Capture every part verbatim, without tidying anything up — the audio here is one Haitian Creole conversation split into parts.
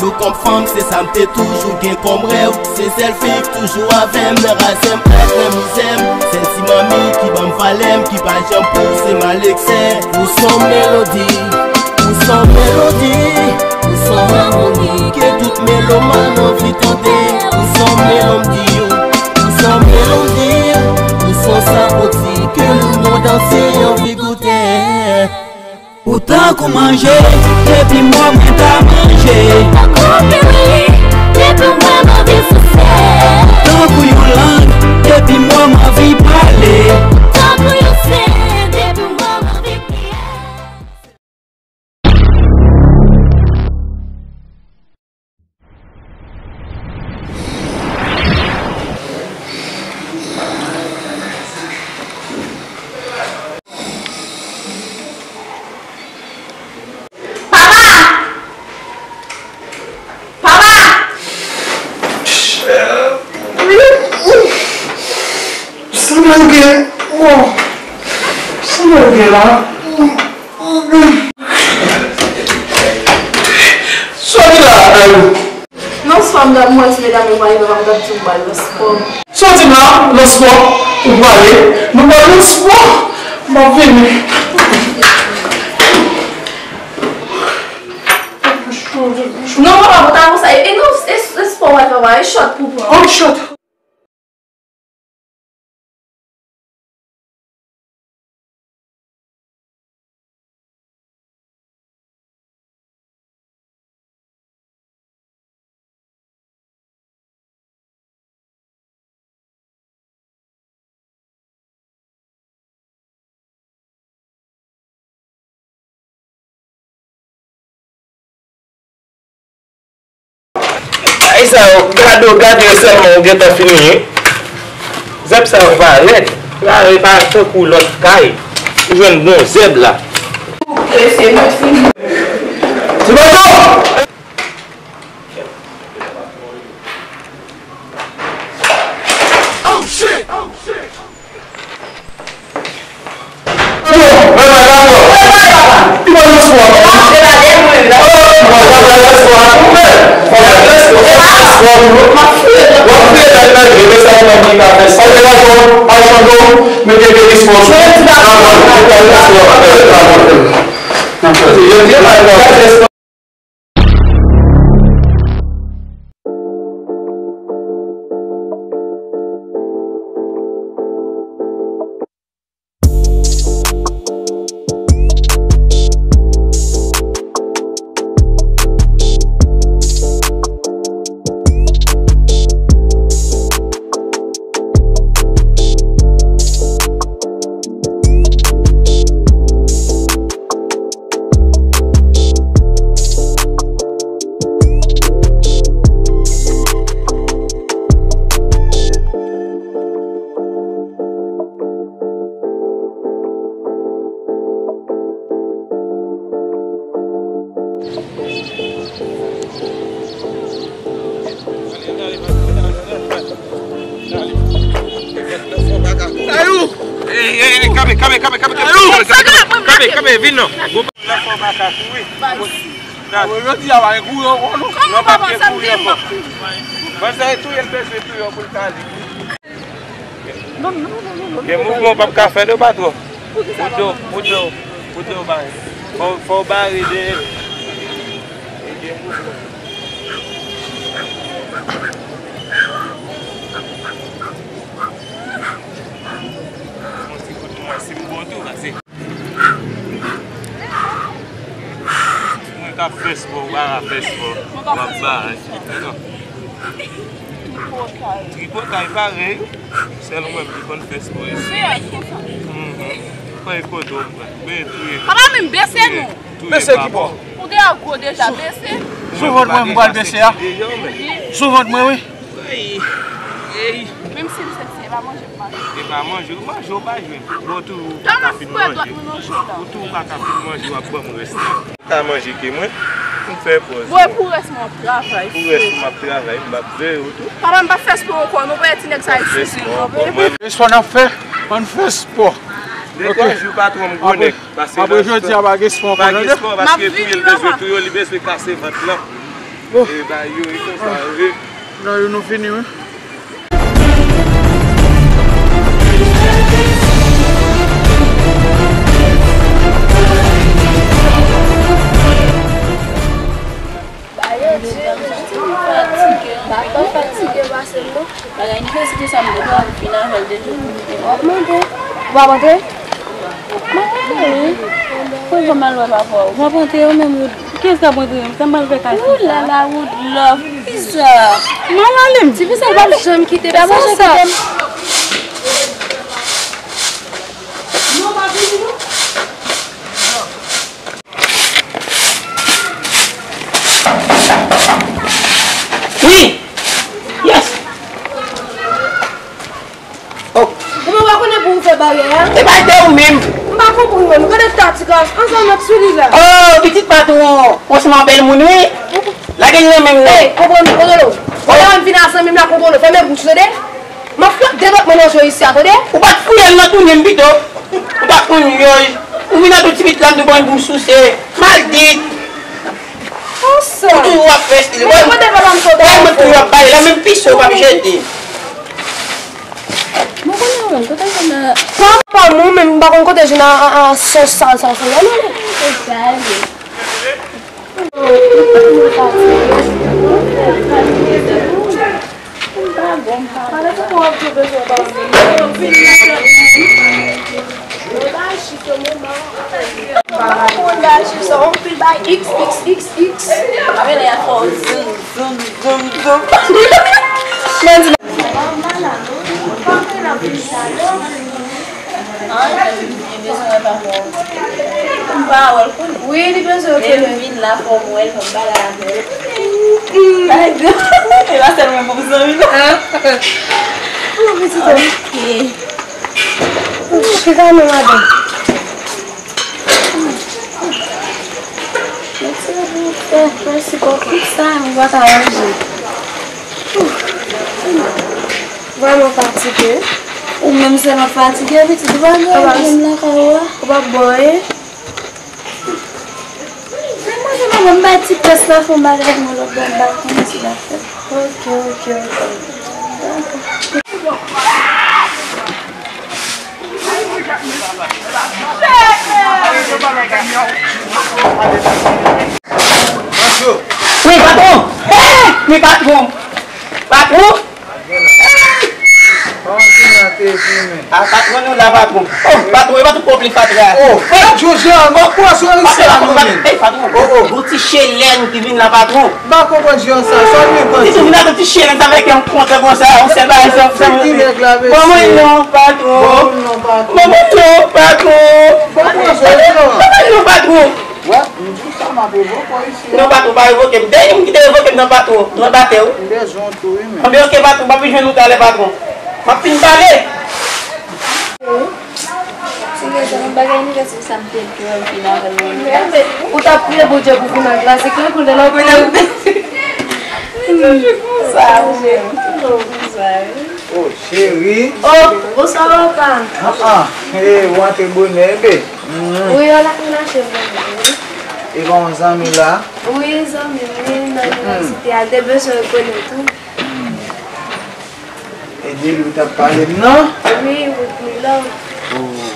Kòm fanm, se sa m te toujou gen kòm rèv. Se sèl fi k toujou avè m nan razè m ak nan mizè m. Sèl ti manmi ki ban m valè m, ki pa janm pouse m al eksè. Ou s on melodi, ou s on melodi, ou s on amoni ke tout meloman anvi tande. Ou s on melodi, ou s on melodi, ou s on sapoti ke lemonn antye anvi goute. Ou tankou manje, depi m wè w mwen ta manje. Tankou piwili, depi m wè w m anvi souse. Ou tankou yon lang, depi m wè w m anvi pale. Tankou yon sen, depi m wè w m anvi kriye. Papa! Papa! Sa mwen gen? Oh. Sa mwen gen la? Sòti la, Dayou. Non, swa m t ap mwen ti medam yo pa rive, m t ap di m pral nan spò. Sòti m la, nan spò, ou prale, nou pral nan spò. M ap vini. Non, papa, pou ta konsa, e, e non, e, e spò w al fè, papa, e shot pou pran. Oh, shot. Bagay sa yo, gade yo, gade yo sèlman, ou gentan fini, wi. Zèb sa yo pa rèd. Kare pa tankou lòt kay. Ou jwenn bon zèb la. Ti Bato! Ey, ey, ey, kanpe, kanpe, kanpe, kanpe, kanpe, kanpe, kanpe, vin non. Bon, jodi a pa gen kouri ankò non. Kòman papa sa m gen m ap kouri? Bon, sa e touye l bezwen touye pou l ka li. Gen mouvman w p ap ka fè non, patwon. Pou do, pou do, pou do bare. Fò, fò w bare dèyè l. Gen mouvman. Yon ti kout mwen, si m bon tou, pase. Mwen k ap fè spò, ou pa ka fè spò. W ap bay. Tripotay. Tripotay parèy. Sèl ou menm ki konn fè spò isit. Mhm. Fè kote w pran. Men touye. Papa, men bese nou. Bese ki bò? Ou deja gwo deja, bese. Sou vant mwen, m pral bese a. Sou vant mwen, wi. Ey, ey. Menm si m seksi, e pa manje m manje. E pa manje, ou manje, ou pa jwenn. Bon, tou ou pa ka fin manje. Ou tou ou pa ka fin manje, w ap ban m rès la. Ou ka manje ke mwen, m fè pòz. Bon, e pou rès mwen, w ap travay. Pou rès mwen, m ap travay, m ap veye w tou. Papa, m pa fè spò ankò non, pa ti nèg sa ekspoze non. E spò n ap fè, ann fè spò. Degaje w patwon m, gwo nèg. Apre jodi a, pa gen spò ankò, tande? Pa gen spò, paske touye l bezwen touye w, li bezwen kase vant lan. Oh. E ba yo, e konsa, e. Nan yo nou fini, wi. Ba yo, Dye, m fatige, m pa fatige pase m non. Bagay inivèsite sa m gen dwa fin avè l deja. W ap mande? W ap antre? M ap antre wi. Pou yo mal wè papa w. W ap antre yo menm yo. Kiyès k ap antre menm? Sa m pral fè kay fi sa? Oulala, Woodlove. Kisa? M al ale m. Ti fi sa l p ap janm kite m. Sa m al kite m. Wi! Yes! Oh. Ou pa konnen pou ou fè bagay a? E pa de ou menm. M pa konprann ou. Gade tatika ansanm ak sou li la. Oh, pitit patwon. Franchman, bèl moun, wi. Lage l nan men m, non. Ey, konprann, konprann. Ou la vin a zanmi m la, konprann. Fèmen bouch ou, tande? M ap fè de lòt mwen nan je isi a, tande? Ou pa t fouye l nan tounen m pito. Ou pa t konn yòj. Ou vin ak yon ti pit la, m tou pran pou m souse. Maldit. Konsa. Ou toujou ap fè estil. Mwen mande papa m kote. Mwen toujou ap pale la, menm pise ou p ap jete. Mwen konnen ou menm, kote w jwenn nan. Papa m ou menm, m pa konn kote jwenn a, a, a, sòs sal sa, sa, non, non. Se sa l ye. An, li bezwen wè papa w. M pa wè l konnen. Wi, li bezwen konnen. Men m vin la fò m wè l, fò m pale avè l. Bagay. E pa sèl mwen bon zanmi non. An. An, pitit. Ok. Chita non, madanm. Mèsi pou fè, mèsi pou tout sa, m pa ka ranje. Vrèman fatige. Ou menm sèlman fatige, pitit, ou pa gen anyen lakay ou a? Ou p ap bò, e? Men manje, manman, m bay ti pès la, fè yon bagay pou mwen, lòt bò, m bay konnen si l ap fè. Ok, ok, ok. Dakò. Wi, patwon! Hey! Wi, patwon! Patwon! A, patwon, nou la, patwon. Oh, patwon, e pa tout pwòp li fatra. Oh, Jojo, mwen kwè sou isi a nou menm. Hey, patwon. Oh, oh. Gon ti chelè nou ki vin la, patwon. M pa konprann jan sa, sa w vin panse? Li tou vin ak yon ti chelè avèk yon kontre konsa, yon sèl bagay, sa, sa. Bon, mwen non, patwon. Bon, non, patwon. Bon, mwen non, patwon. Bon, mwen non, patwon. Wè, m di w sa, m ap revoke w isi a. Non, patwon, pa revoke m. Dènye moun ki te revoke m nan patwon, nan batè, wi. M bezwen w tou, wi, men. Anben, ok, patwon, m ap vin jwenn ou talè, patwon. M ap fin pale. Ti rezon, bagay inivèsite sa m te di w, m fin avè l, mwen. Ou t ap priye Bondye pou fin ak la, se kle koulè la pou. Toujou konsa, ou menm. Toujou konsa, wi. Oh, cheri. Oh, bonswa, papa. Ah, ah. Hey, ou antre bonè, bebe. Mm. Wi, yo la, m mache bonè, wi. E pa yon zanmi la? Wi, zanmi m, wi, nan inivèsite a, te bezwen konnen tou. Mm. E de li ou t ap pale m nan? Wi, Woodmilove. Oh.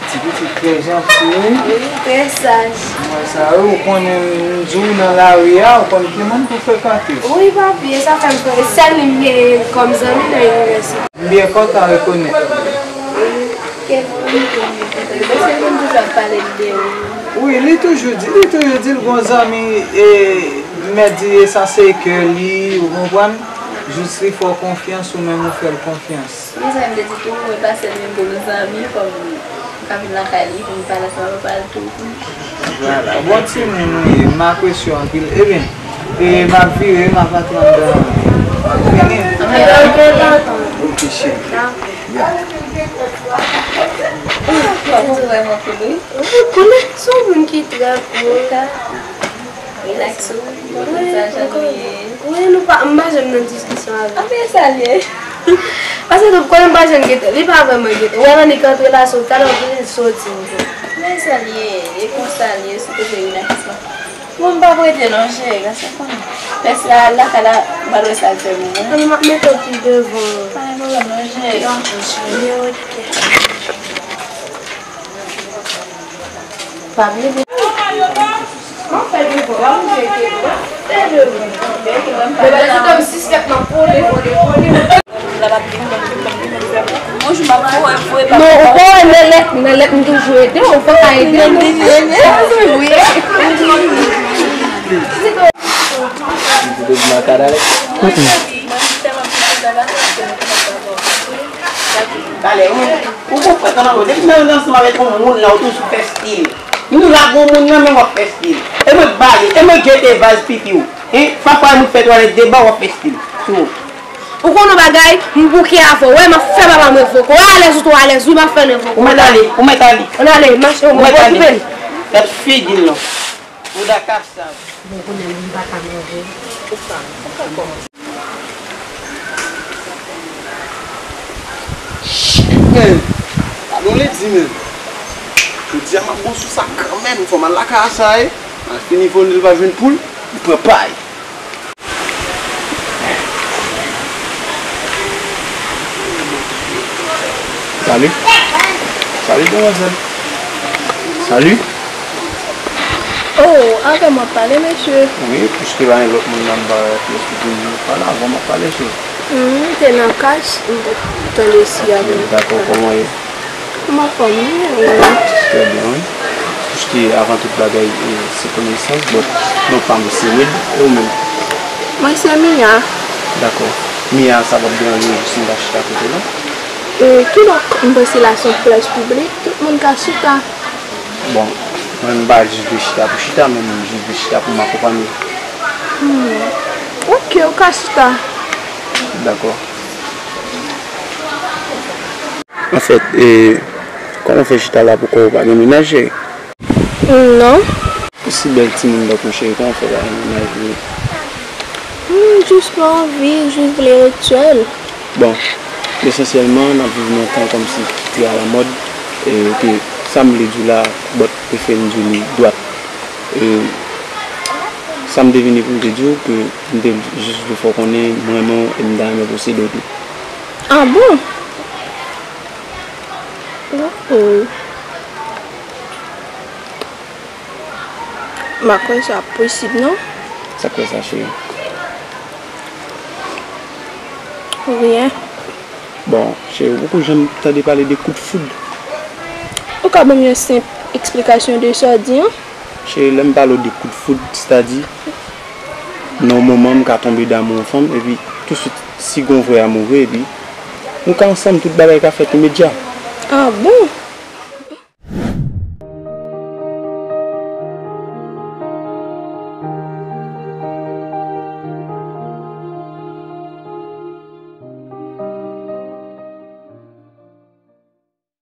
Ti pitit trè janti, wi. Wi, trè saj. Mwen sa, wi, ou konnen m di w nan lari a, ou konn ki moun pou frekante. Wi, papi, e sa fè m konnen sèl li m gen kòm zanmi nan inivèsite. M byen kontan rekonèt ou. Wi, kèk moun tou m byen kontan. Paske moun toujou ap pale m de ou. Wi, li toujou di, li toujou di l gon zanmi, e, mèt di e sa se kè li, ou konprann? Jis li fè w konfyans, ou menm ou fè l konfyans. Mezanmi, m te di tou, mwen pa sèl menm pou nou zanmi, fò m ka vin lakay li, pou m pale ansanm avè papa l tou. Vwala, bon timoun ou ye, m apresye w anpil. Ebyen, e, m ap vire, m ap antre anndan. M ap vini. Ok, cheri. Ya. Ou vrèman cool, wi. Wi, cool, se yon moun ki trè cool. Relax ou, bon, wi, sa jan nou ye. Wi, nou pa, m pa janm nan diskisyon avè l. Anben sa l ye. Paske tou, konnen m pa janm gentan, li pa vrèman gentan. Ou wè, annik antre la, sou talè, ou vin soti. Anben sa l ye, e konsa l ye, sou kote relax la. Bon, m p ap rete non, cheri, paske w konnen. Pès la al lakay la, m pa t wè sa l fè pou mwen. Mwen, m ap mete w pi devan. Pa gen pwoblèm non, cheri. Byen, ok. Pa bliye. Mwen fè devan, mwen fè devan. Fè devan. Bebe, se kòm si sèt nan pwole, pwole, pwole. Bonjou, m ap voye, voye pa. Non, ou pa wè nan lèt, nan lèt m toujou ede w, ou pa ka ede m. Wi. Talè, ou konprann nan ansanm avèk yon moun la, ou toujou fè stil. Nou la gon moun nan, men w ap fè stil. E mwen bale, e mwen jete vaz pipi w. Hein? Pafwa nou fè twalèt deba, w ap fè stil. Sou. Ou konn yon bagay, m bouke avè w. Wè, m ap fè papa m revoke w. Ou alèz ou twò alèz, wi, m ap fè l revoke w. Ou mèt ale, ou mèt ale. Ann ale, mache, ou mèt ale. Gad figi l non. Bouda kasav. Bon, kounye a, m pa ka manje. Ou pa, ou pa kòmanse. Shit, man. Gade yon ledi, man. Jodi a, m ap bon sou sa kanmenm. Fò m al lakay a sa, e. M al fini vole l pa jwenn poul, li pran pay. Salut. Salut, demwazèl. Salut. Oh, avè m w ap pale, mesye? Wi, piske pa gen lòt moun nan ba ki esplike m pale avè w m ap pale, cheri. Hmm, m te nan kach, m te tande si avè m. Dakò, kòman w ye? M anfòm, wi, e ou menm? Trè byen, wi. Piske avan tout bagay, e, se konesans, but non pa m se Wade, e ou menm? Mwen se Mia. Dakò. Mia, sa p ap deranje w si m ta chita kote w la? E, kidonk, m panse la se yon plaj piblik, tout moun ka chita. Bon, mwen m pa jis vle chita pou chita, men m jis vle chita pou m akonpanye w. Hmm. Ok, ou ka chita. Dakò. Anfèt, e, kòman w fè chita la pou kò w pa gen mennaj, cheri? Non. Ou si bèl timoun tankou w, cheri, kòman w fè pa gen mennaj, cheri? Hmm, jis pa anvi, jis vle ret sèl. Bon, esansyèlman, n ap viv nan tan kòmsi ki alamòd, e ke sa m vle di w la, but prefere m di w li dwat. E sa m te vini pou m te di w, ke m te jis vle fè w konnen m renmen w e m ta renmen posede w tou. Ah bon? Oh, oh. M pa kwè sa posib, non. Sa k fè sa, cheri? Ryen. Bon, cheri, ou poko janm tande pale de kout foud? Ou ka ban m yon senp eksplikasyon de sa w di an? Cheri, lè m pale w de kout foud, sètadi, nan yon moman, m ka tonbe damou yon fanm, epi touswit, si gon vrè amou vre, epi nou ka ansanm, tout bagay ka fèt imedya. Ah bon?